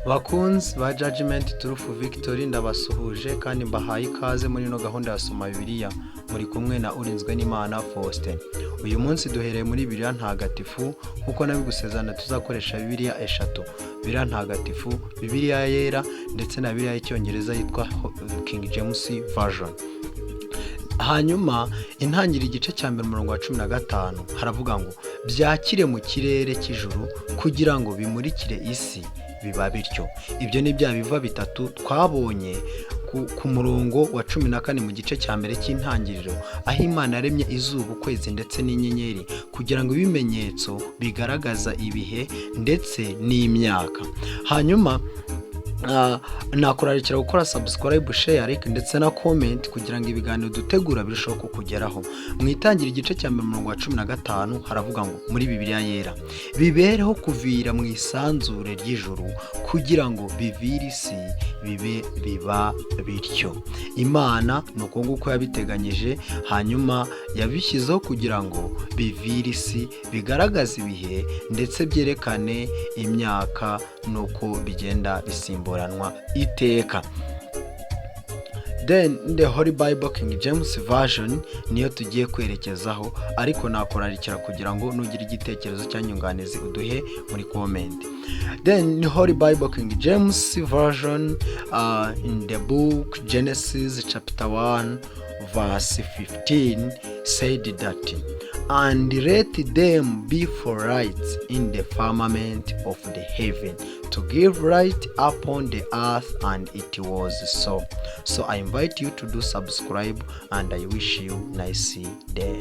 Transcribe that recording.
Bakunzi ba Judgment Truth Victory, ndabasuhuje kandi mbahaye ikaze muri ino gahunda ya Soma Bibiliya. Muri kumwe na Urinzwe n'Imana Faustin. Uyu munsi duhereye muri Bibiliya Ntagatifu. Nk'uko nabigusezerana, tuzakoresha Bibiliya eshatu: Bibiliya Ntagatifu, Bibiliya Yera ndetse na Bibiliya y'Icyongereza yitwa King James Version. Hanyuma Intangira igice cya mbere, umurongo wa 15, haravuga ngo: "Byakire mu kirere cy'ijuru kugira ngo bimurikire isi." Biba bityo. Ibyo ni bya biva bitatu twabonye ku murongo wa 14 mu gice cya mbere cy'Intangiriro, aho Imana yaremye izuba, ukwezi ndetse n'inyenyeri kugira ngo ibimenyetso bigaragaza ibihe ndetse n'imyaka. Hanyuma nakurarikira gukora subscribe, share, like ndetse na comment kugira ngo ibiganiro dutegura birusheho kukugeraho. Mu Itangira igice cya mbere, umurongo wa 15, haravuga ngo muri Bibiliya Yera: "Bibereho kuvira mu isanzure ry'ijuru kugira ngo bivire isi." Bibe biba bityo. Imana ni uko nguko yabiteganyije, hanyuma yabishyizeho kugira ngo bivire isi, bigaragaze ibihe ndetse byerekane imyaka n'uko bigenda bisimburanwa iteka. Then the Holy Bible King James Version niyo tugiye kwerekezaho, ariko nakurarikira kugira ngo nugira igitekerezo cyangwa inyunganizi uduhe muri comment. Then Holy Bible King James Version, in the book Genesis chapter 1 verse 15 said that, "And let them be for lights in the firmament of the heaven to give light upon the earth, and it was so." So I invite you to do subscribe and I wish you nice day.